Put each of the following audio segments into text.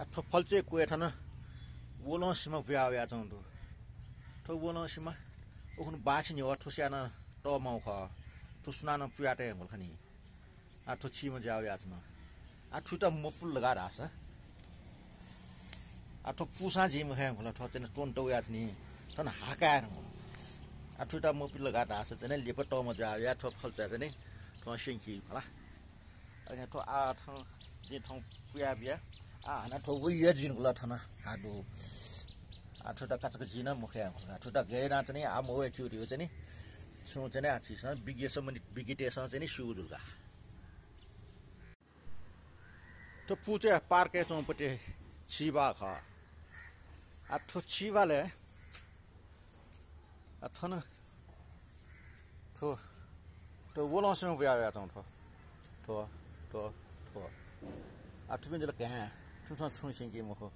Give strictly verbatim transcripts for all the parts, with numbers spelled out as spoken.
आ, थ्व फल्चय् क्वय् थन वलंसिमा बुया वयाच्वंगु दु। थ्व वलंसिमा उखुन्हु बाछि न्ह्यः थ्व स्यानं तःमाउ खः। थ्व सुनानं पुयातये धुंकल खनी। आ, थ्व चिमा जुया वयाच्वन। आ, थुइत मपुल धकाः धाःसा, आ, थ्व पूसां जुइ मखु धुंकल, थ्व चाहिँ त्वन्त वयाच्वनी, थन हाकाये धुंकल। आ, थुइत मपुल धकाः धाःसा चाहिँ लिपा तःमा जुया वया थ्व फल्चय् चाहिँ थ्वं स्यंकी खला। अले थ्व आः थौं जिं थौं पुया बिया। आः हानं थ्व वइया जुइगु ला थन हादु। आः थुइत काचाक्क जुइ नं मखु धुंकल। थुइत गय् यानाः चाहिँ आः मवय् क्यु धियो चाहिँ सुं चाहिँ आः छिसं विज्ञ सम्बन्धित विज्ञतय्सं चाहिँ स्यू जुल का। थ्व पूचय् पार्कय् च्वंपति चिबा खः। आः थ्व चिबालय् आ, थन थ्व, थ्व वलंसिमा बुया वयाच्वंगु थ्व, थ्व, थ्व, थ्व। आ, थुपिं जुल घाँय्, थुमिसं छुं स्यंकी मखु।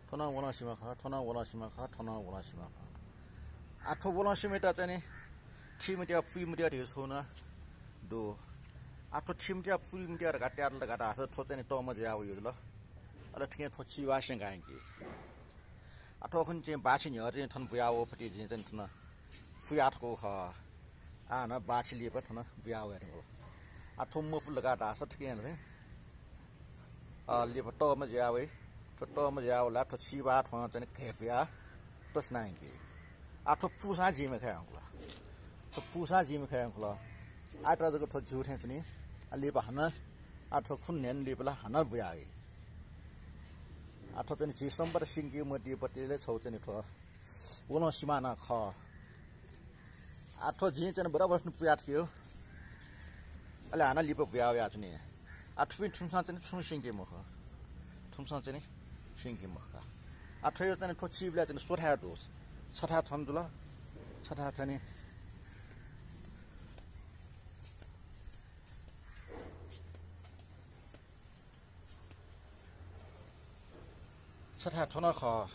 थ्व नं वलंसिमा खः, थ्व नं वलंसिमा खः, थ्व नं वलंसिमा खः। आ, थ्व वलंसिमायात चाहिँ नि थी मतिया, पुइ मतिया धइगु छगू नं दु। आ, थ्व थी मतिया, पुइ मतिया धकाः त्यातल धकाः धाःसा थ्व चाहिँ नि तःमा जुया वइगु जुल। अले थुकिं थ्व चिबा स्यंकायंकी। आ, थ्व खुन्हु चाहिँ बाछि न्ह्यः चाहिँ थन बुया वःपति जिं चाहिँ थन पुया थकू खः। आः हानं बाछि लिपा थन बुया वये धुंकल। आ, थ्व मपुल धकाः धाःसा थुकिं चाहिँ, अ, लिपा तःमा जुया वइ। थ्व तःमा जुया वल ला थ्व चिबा थ्वं चाहिँ घय्पुया तसनायंकी। आ, थ्व पूसां जुइ मखु धुंकल। थ्व पूसां जुइ मखु धुंकल। आःत जक थ्व जू थें च्वनी। आ, लिपा हानं, आ, थ्व खुन्हु न्हय्‌न्हु लिपा ला हानं बुया वइ। आ, थ्व चाहिँ नि झी सम्बत स्यंकी मदीपति लय् छगू चाहिँ नि थ्व वलंसिमा नं खः। आ, थ्व जिं चाहिँ नि बराबर पुया थकियो। अले हानं लिपा बुया वयाच्वनी। आ, थुपिं थुमिसं चाहिँ नि छुं स्यंकी मखु। थुमिसं चाहिँ नि स्यंकी मखु का। आ, थ्व चाहिँ नि थ्व चिबालय् चाहिँ नि स्वथाय् दु। छथाय् थन जुल। छथाय् चाहिँ नि छथाय् थ्व नं खः।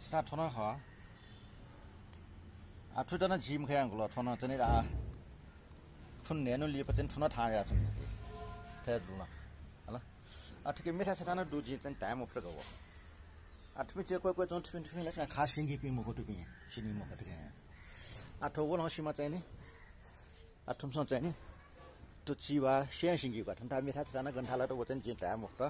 छथाय् थ्व नं खः। आ, थुइत नं जुइ मखु धुंकल, थ्व नं चाहिँ नि, आ, खुन्हु न्हय्‌न्हु लिपा चाहिँ नि थ्व नं थाहां वयाच्वन। थथे जुल। हला। आ, थुकी मेथाय् छथाय् नं दु, जिं चाहिँ नि धाये मफुत का व। आ, थुपिं चय् क्वय् क्वय् च्वं, थुपिं, थुपिं ला खा स्यंकीपिं मखु, थुपिं स्यनी मखु थुकी। आ, थ्व वलंसिमा चाहिँ नि आ, थुमिसं चाहिँ नि, थ्व चिबा स्यं स्यंकी का। थन थाय् मेथाय् छथाय् नं गन थाय् ला त व चाहिँ नि जिं धाये मफुत।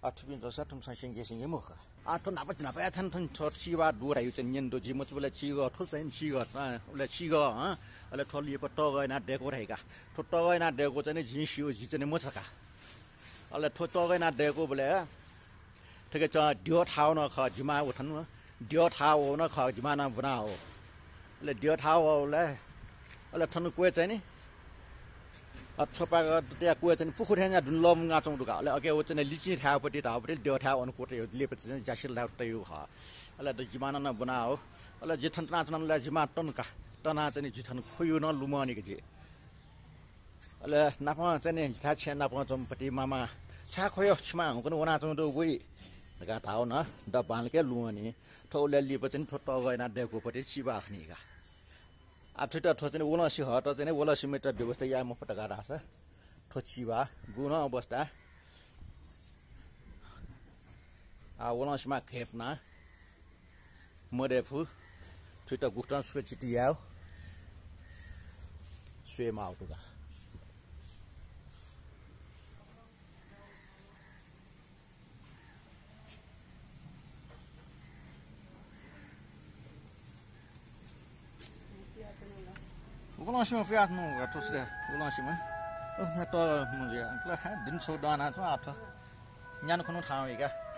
आ, थुपिं जूसा थुमिसं स्यंकी स्यंकी मखु का। आ, थ्व न्हापा, न्हापाया थन, थन थ्व चिबा दु धाइगु चाहिँ नि न्यने दु। जि मचाबलय् चिगः, थ्व चाहिँ नि चिगः, आ, उबलय् चिगः, हँ। अले थ्व लिपा तःगः यानाः दय्‌कू धाइ का। थ्व तःगः यानाः दय्‌कू चाहिँ नि जिं स्यू, जि चाहिँ नि मचा का। अले थ्व तःगः यानाः दय्‌कूबलय् थुकी च्वं द्यः थाः वः नं खः, जिमां व थन द्यः थाः वः नं खः, जिमां नं ब्वना वः। अले द्यः थाः वःबलय् अले थन क्वय् चाहिँ नि, अ, थ्व पाय्‌क तया क्वय् चाहिँ नि पुखू थें यानाः दुने लःमुंगा च्वंगु दु का। अले अके व चाहिँ नि लिचिं थाय्‌पति धाःपति द्यः थाय् वने क्वतय् लिपा चाहिँ नि ज्यासिल धाय् तयागु खः। अले द जिमां नं ब्वना वः। अले जि थन तनाच्वना ला जिमां तन का। तनाः चाहिँ नि जि थन ख्वया नं लुमंनि का जि। अले नापं चाहिँ नि जिथाय् छेँय् नापं च्वंपति मामा, छाय् ख्वया, छिमां हुंकन वनाच्वंगु दु वइ धकाः धाः नं द बांलाक लुमंनि। थ्व उबलय् लिपा चाहिँ नि थ्व तःगः यानाः दय्‌कूपति चिबा खनी का। आ, थुइत थ्व चाहिँ नि वलंसिमा हःत चाहिँ नि वलंसिमायात व्यवस्था याये मफु धकाः धाःसा थ्व चिबा गुगुं अवस्था। आ, वलंसिमा घय्‌पुना मदय्‌फु, थुइत गुकथं सुरक्षित यायेगु स्वये माःगु दु का। वलंसिमा पुयाच्वनागु का, थ्व सिधय् वलंसिमा। अ, त मुझे, अ, खा, दिं छगू दनाच्वं, आः थ्व न्यान्हु खुन्हु थाहां वइ का।